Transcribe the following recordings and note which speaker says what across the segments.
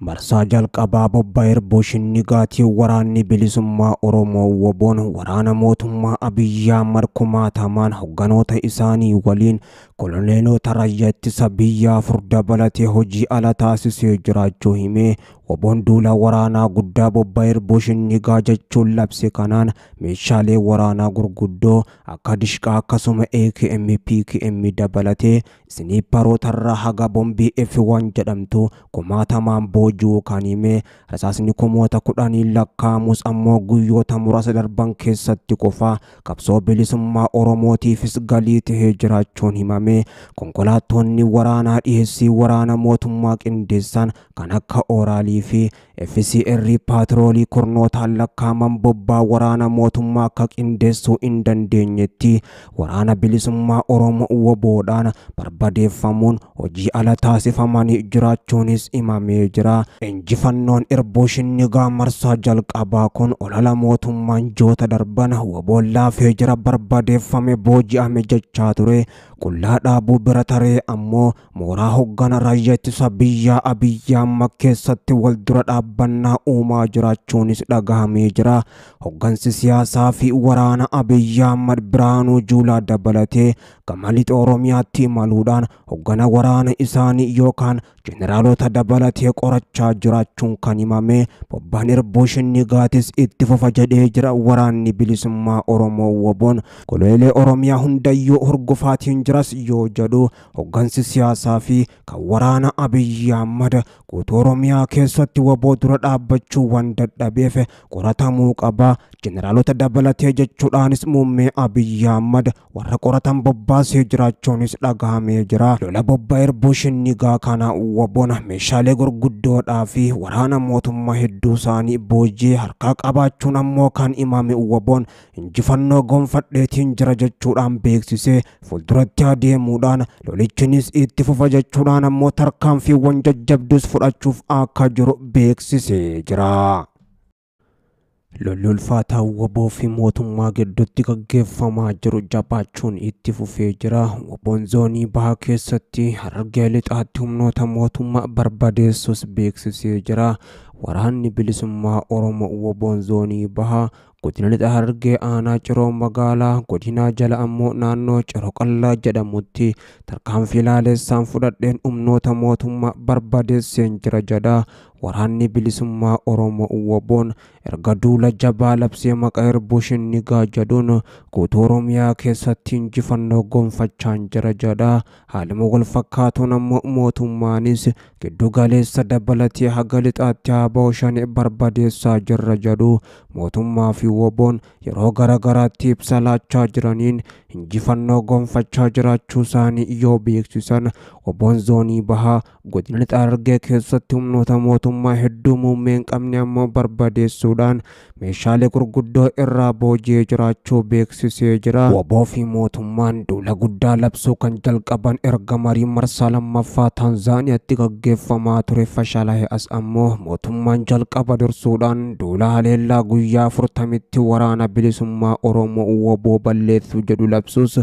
Speaker 1: Marsaa jalqabaa bobbaa Irbuu Shinnigaatii waraanni bilisummaa Oromoo WBOn waraana mootummaa Abiyyi Ahmad kumaatamaan hogganoota isaanii waliin koloneelota raayyaa ittisa biyyaa 4 dabalatee hojii ala taasisee jiraachuu himee WBOn duula waraanaa guddaa bobbaa Irbuu Shinnigaa jechuun labse kanaan meeshaalee waraanaa gurguddoo akka dishqaa akkasuma AKM PKM dabalatee isniipparootarraa haga bombii F1 jedhamtu kumaatamaan boojuu kan hime rasaasni kumoota 10 lakkaa'amus ammoo guyyoota muraasa darban keessatti qofa qabsoo bilisummaa Oromootiifis galii tahee jiraachuun himame. Konkolaattonni waraanaa dhiheessii waraana mootummaa qindeessan kan akka Ooraalii fi FCR paatroolii kurnootaan lakkaa'aman bobbaa waraana mootummaa akka qindeessuu hin dandeenyetti waraana bilisummaa Oromoo WBOdhaan barbadeeffamuun hojii ala taasifamanii jiraachuunis himamee jira. Injifannoon Irbuu Shinnigaa marsaa jalqabaa kun olala mootummaan joota darban WBOn laafee jira barbadeeffame booji'ame jechaa ture. Qullaa dhaabuu bira taree ammoo mooraa hoggana raayyaa ittisa biyyaa Abiyyi Ahmad keessatti wal dura dhaabbannaa uumaa jiraachuunis dhagahamee jira. Hoggansi siyaasaa fi waraana Abiyyi Ahmad Birhaanuu Juulaa dabalatee gama lixa Oromiyaatti imaluudhaan hoggana waraana isaanii yookaan jeneraalota dabalatee qorachaa jiraachuun kan himame. Bobbaan Irbuu Shinnigaatis itti fufa jedhee jira waraanni bilisummaa Oromoo WBOn. Goleelee Oromiyaa hundayyuu hurgufaatiin jiras yoo jedhu hoggansi siyaasaa fi kan waraana Abiyyi Ahmad guutuu Oromiyaa keessatti WBO dura dhaabbachuu waan dadhabeef qoratamuu qaba. Jeneraalota dabalatee jechuudhaanis muummee Abiyyi Ahmad warra qoratan bobbaasee jiraachuunis dhagahamee jira. Lola bobbaa Irbuu Shinnigaa kana WBOn meeshaalee gurguddoodhaa fi waraana mootummaa hedduu isaanii boojii harkaa qabaachuun ammoo kan himame WBOn injifannoo gonfadheetiin jira jechuudhaan beeksisee fuulduratti adeemuudhaan lolichinis itti fufa jechuudhaan ammoo tarkaanfiiwwan jajjabdus fudhachuuf akka jiru beeksisee jira. Lolli ulfaataa WBO fi mootummaa gidduutti gaggeeffamaa jiru jabaachuun itti fufee jira. WBOn zoonii bahaa keessatti Harargee lixaatti humnoota mootummaa barbadeessus beeksisee jira. Waraanni bilisummaa Oromoo WBOn zoonii bahaa godina lixa Harargee aanaa Ciroo magaalaa godinaa jala ammoo naannoo Ciroo Qallaa jedhamutti tarkaanfii laalessaan fudhadheen humnoota mootummaa barbadeesseen jira jedha. Waraanni bilisummaa Oromoo WBOn erga duula jabaa labsee maqaa Irbuu Shinnigaa jedhuun guutuu Oromiyaa keessatti injifannoo gonfachaan jira jedha. Haaluma wal fakkaatuun ammoo mootummaanis giddu galeessa dabalatee haga lixaatti ABO 5 barbadeessaa jirra jedhu. Mootummaa fi WBOn yeroo garaagaraatti ibsa laachaa jiraniin injifannoo gonfachaa jiraachuu isaanii yoo beeksisan WBOn zoonii bahaa godina lixa Harargee keessatti humnoota mootummaa hedduu muummee hin qabne ammoo barbadeessuudhaan meeshaalee gurguddoo irraa booji'ee jiraachuu beeksisee jira. WBO fi mootummaan duula guddaa labsuu kan jalqaban erga marii marsaa lammaffaa Taanzaaniyaatti gaggeeffamaa ture fashalaa'e as ammoo mootummaan jalqaba dursuudhaan duula haleellaa guyyaa 40tti waraana bilisummaa Oromoo WBO balleessuu jedhu labsus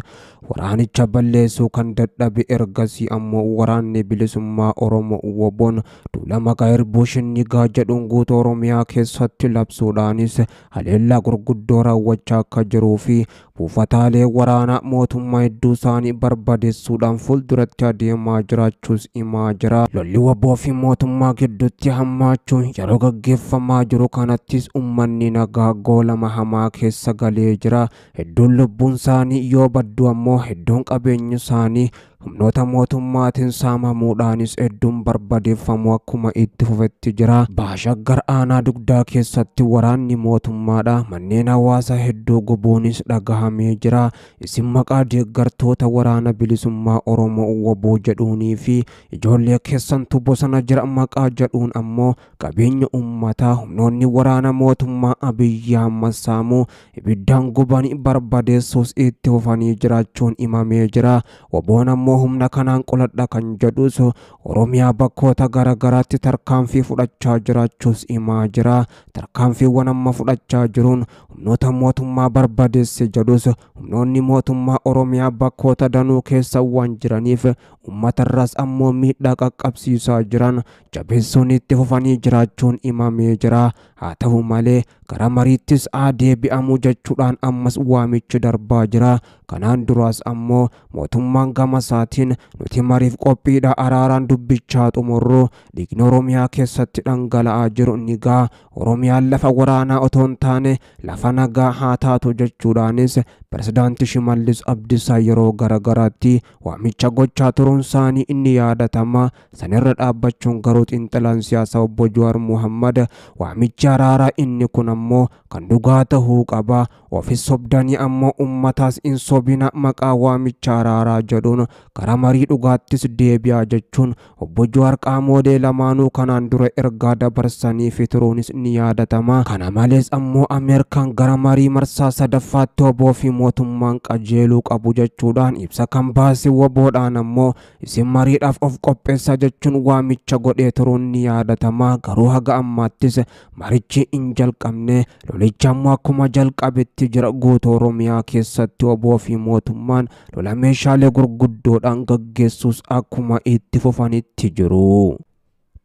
Speaker 1: waraanicha balleessuu kan dadhabe ergasii ammoo waraanni bilisummaa Oromoo WBOn duula maqaa Irbuu Shinnigaa jedhuun guutuu Oromiyaa keessatti labsuudhaanis haleellaa gurguddoo raawwachaa akka jiruu fi buufataalee waraanaa mootummaa hedduu isaanii barbadeessuudhaan fuulduratti adeemaa jiraachuus himaa jira. Lolli WBO fi mootummaa gidduutti hammaachuun yeroo gaggeeffamaa jiru kanattis uummanni nagaa goolama hamaa keessa galee jira. Hedduun lubbuun isaanii yoo baddu ammoo hedduun qabeenyi isaanii humnoota mootummaatiin saamamuudhaanis hedduun barbadeeffamuu akkuma itti fufetti jira. Baashaggar aanaa dugdaa keessatti waraanni mootummaadha. Manneen hawaasaa hedduu gubuunis dhagahamee jira. Isin maqaa deeggartoota waraana bilisummaa Oromoo WBO jedhuunii fi ijoollee keessantu bosona jira maqaa jedhuun ammoo qabeenya uummataa humnoonni waraana mootummaa Abiyyi Ahmad saamuu ibiddaan gubanii barbadeessuus itti fufanii jiraachuun himamee jira. WBOn ammoo ammoo humna kanaan qoladha kan jedhus Oromiyaa bakkoota garaagaraatti tarkaanfii fudhachaa jiraachuus himaa jira. Tarkaanfiiwwan amma fudhachaa jiruun humnoota mootummaa barbadeesse jedhus humnoonni mootummaa Oromiyaa bakkoota danuu keessa waan jiraniif uummatarraas ammoo miidhaa qaqqabsiisaa jiran jabeessuun itti fufanii jiraachuun himamee jira. Haa ta'u malee gara mariittis haa deebi'amu jechuudhaan ammas waamichi darbaa jira. Kanaan duraas ammoo mootummaan gama isaatiin nuti mariif qophiidha araaraan dubbichaa xumurru dhiigni Oromiyaa keessatti dhangala'aa jiru ni ga'a. Oromiyaan lafa waraanaa otoo hin taane lafa nagaa haa taatu jechuudhaanis Pirezidaantii Shimallis Abdiisaa yeroo garaagaraatti waamicha gochaa turuun isaanii inni yaadatama. Sanirra dhaabbachuun garuu xiinxalaan siyaasaa obbo Jawaar Muhammad waamichi araaraa inni kun ammoo kan dhugaa tahuu qaba. Ofis sobdanii ammoo uummataas hin sobina maqaa waamicha araaraa jedhuun gara marii dhugaattis deebi'aa jechuun obbo Jawaar qaamolee lamaanuu kanaan dura ergaa dabarsanii fi turuunis ni yaadatama. Kana malees ammoo Ameerikaan gara marii marsaa sadaffaatti WBO fi mootummaan qajeeluu qabu jechuudhaan ibsa kan baase WBOdhaan ammoo isin mariidhaaf of qopheessaa jechuun waamicha godhee turuun ni yaadatama. Garuu haga ammaattis marichi hin jalqabne lolicha ammoo akkuma jalqabetti jira. Guutuu Oromiyaa keessatti WBO fi mootummaan lola meeshaalee gurguddoodhaan gaggeessuus akkuma itti fufanitti jiru.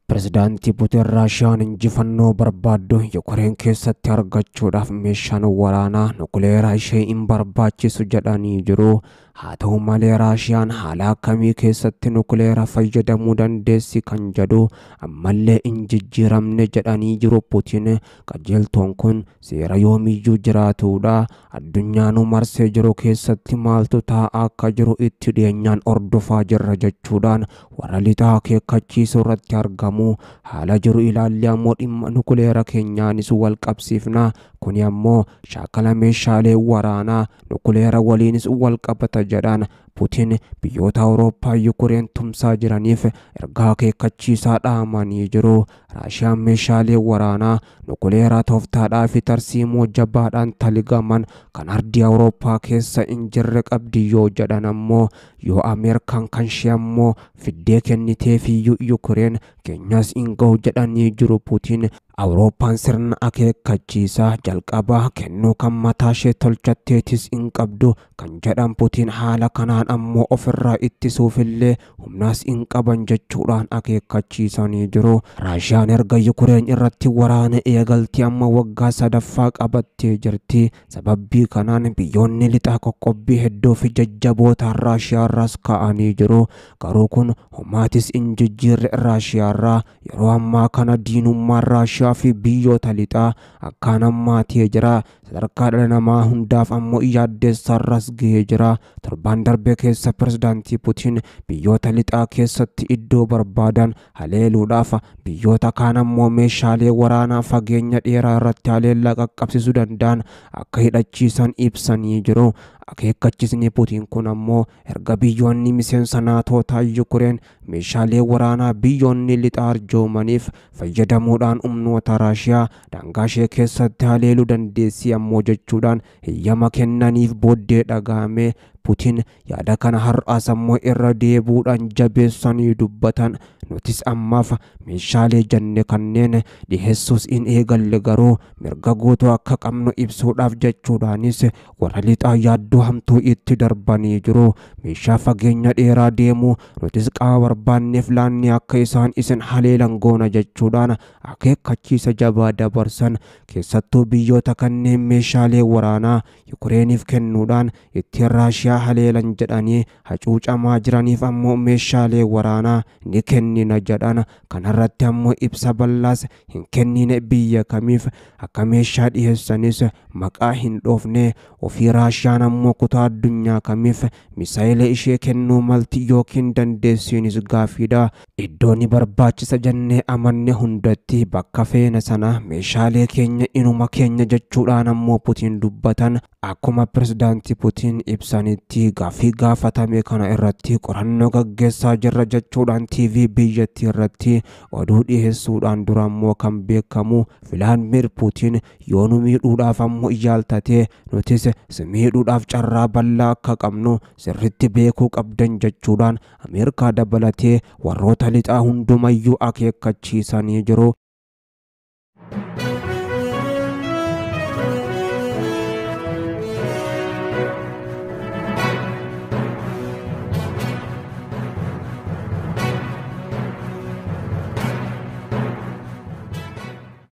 Speaker 1: Pirezidaantii Putin Raashiyaan injifannoo barbaaddu Yukureen keessatti argachuudhaaf meeshaan waraanaa nukuleeraa ishee hin barbaachisu jedhanii jiru. Haa ta'u malee Raashiyaan haala akkamii keessatti nukuleera fayyadamuu dandeessi kan jedhu ammallee hin jijjiiramne jedhanii jiru Putin. Qajeeltoon kun seera yoomiyyuu jiraatudha. Addunyaanuu marsee jiru keessatti maaltu taa'aa akka jiru itti dhiyeenyaan hordofaa jirra jechuudhaan warra lixaa akeekkachiisuu irratti argamu. Haala jiru ilaallee ammoo dhimma nukuleera keenyaanis wal qabsiifna. Kuni ammoo shaakala meeshaalee waraanaa nukuleera waliinis wal qabata jedhan Putin biyyoota Awurooppaa Yukureen tumsaa jiraniif ergaa akeekkachiisaa dhaamanii jiru. Raashiyaan meeshaalee waraanaa nukuleeraa tooftaadhaa fi tarsiimoo jabaadhaan taligaman kan ardii Awurooppaa keessa hin jirre qabdi yoo jedhan ammoo yoo Ameerikaan kan ishee ammoo fiddee kenniteefiyyuu Yukureen keenyas hin ga'u jedhanii jiru Putin. Awurooppaan sirna akeekkachiisaa jalqabaa kennuu kan mataa ishee tolchatteetis hin qabdu kan jedhan Putin haala kanaan ammoo ofirraa ittisuufillee humnaas hin qaban jechuudhaan akeekkachiisanii jiru. Raashiyaan erga Yukureen irratti waraana eegaltii amma waggaa sadaffaa qabattee jirti. Sababbii kanaan biyyoonni lixaa qoqqobbii hedduu fi jajjabootaan Raashiyaarraas ka'anii jiru. Garuu kun homaatis hin jijjiirre Raashiyaarraa yeroo ammaa kana diinummaan Raashiyaa fi biyyoota lixaa akkaan hammaatee jira. Sadarkaa dhala namaa hundaaf ammoo yaaddeessaarras gahee jira. Torbaan darbe keessa pirezidaantii Putin biyyoota lixaa keessatti iddoo barbaadan haleeluudhaaf biyyoota kaan ammoo meeshaalee waraanaa fageenya dheeraa irratti haleellaa qaqqabsiisuu danda'an akka hidhachiisan ibsanii jiru. Akeekkachiisni Putin kun ammoo erga biyyoonni miseensa naatootaa Yukureen meeshaalee waraanaa biyyoonni lixaa arjoomaniif fayyadamuudhaan humnoota Raashiyaa daangaa ishee keessatti haleeluu dandeessi ammoo jechuudhaan heeyyama kennaniif booddee dhagahame. Putin yaada kana har'aas ammoo irra deebuudhaan jabeessanii dubbatan. Nutis ammaaf meeshaalee jenne kanneen dhiheessuus hin eegalle garuu mirga guutuu akka qabnu ibsuudhaaf jechuudhaanis warra lixaa yaaddoo hamtuu itti darbanii jiru. Meeshaa fageenya dheeraa deemu nutis qaama barbaanneef laanne akka isaan isin haleelan goona jechuudhaan akeekkachiisa jabaa dabarsan. Keessattuu biyyoota kanneen meeshaalee waraanaa Yukureeniif kennuudhaan ittiin Raashiyaa haleelan jedhanii hacuucamaa jiraniif ammoo meeshaalee waraanaa ni kennina jedhan. Kanarratti ammoo ibsa bal'aas hin kennine biyya kamiif akka meeshaa dhiheessanis maqaa hin dhoofne. Ofii Raashiyaan ammoo kutaa addunyaa kamiif misaayila ishee kennuu malti yookiin dandeessiinis gaafiidha. Iddoo ni barbaachisa jennee amanne hundatti bakka feene sana meeshaalee keenya inuma keenya jechuudhaan ammoo Putin dubbatan. Akkuma pirezidaantii Putin ibsanitti gaaffii gaafatame kana irratti qorannoo gaggeessaa jirra jechuudhaan TV Biyyattii irratti oduu dhiheessuudhaan dura ammoo kan beekamu Vilaadimir Puutiin, yoo nu miidhuudhaaf ammoo iyaaltatee nutis si miidhuudhaaf carraa bal'aa akka qabnu sirritti beekuu qabdan jechuudhaan Ameerikaa dabalatee warroota lixaa hundumayyuu akeekkachiisanii jiru.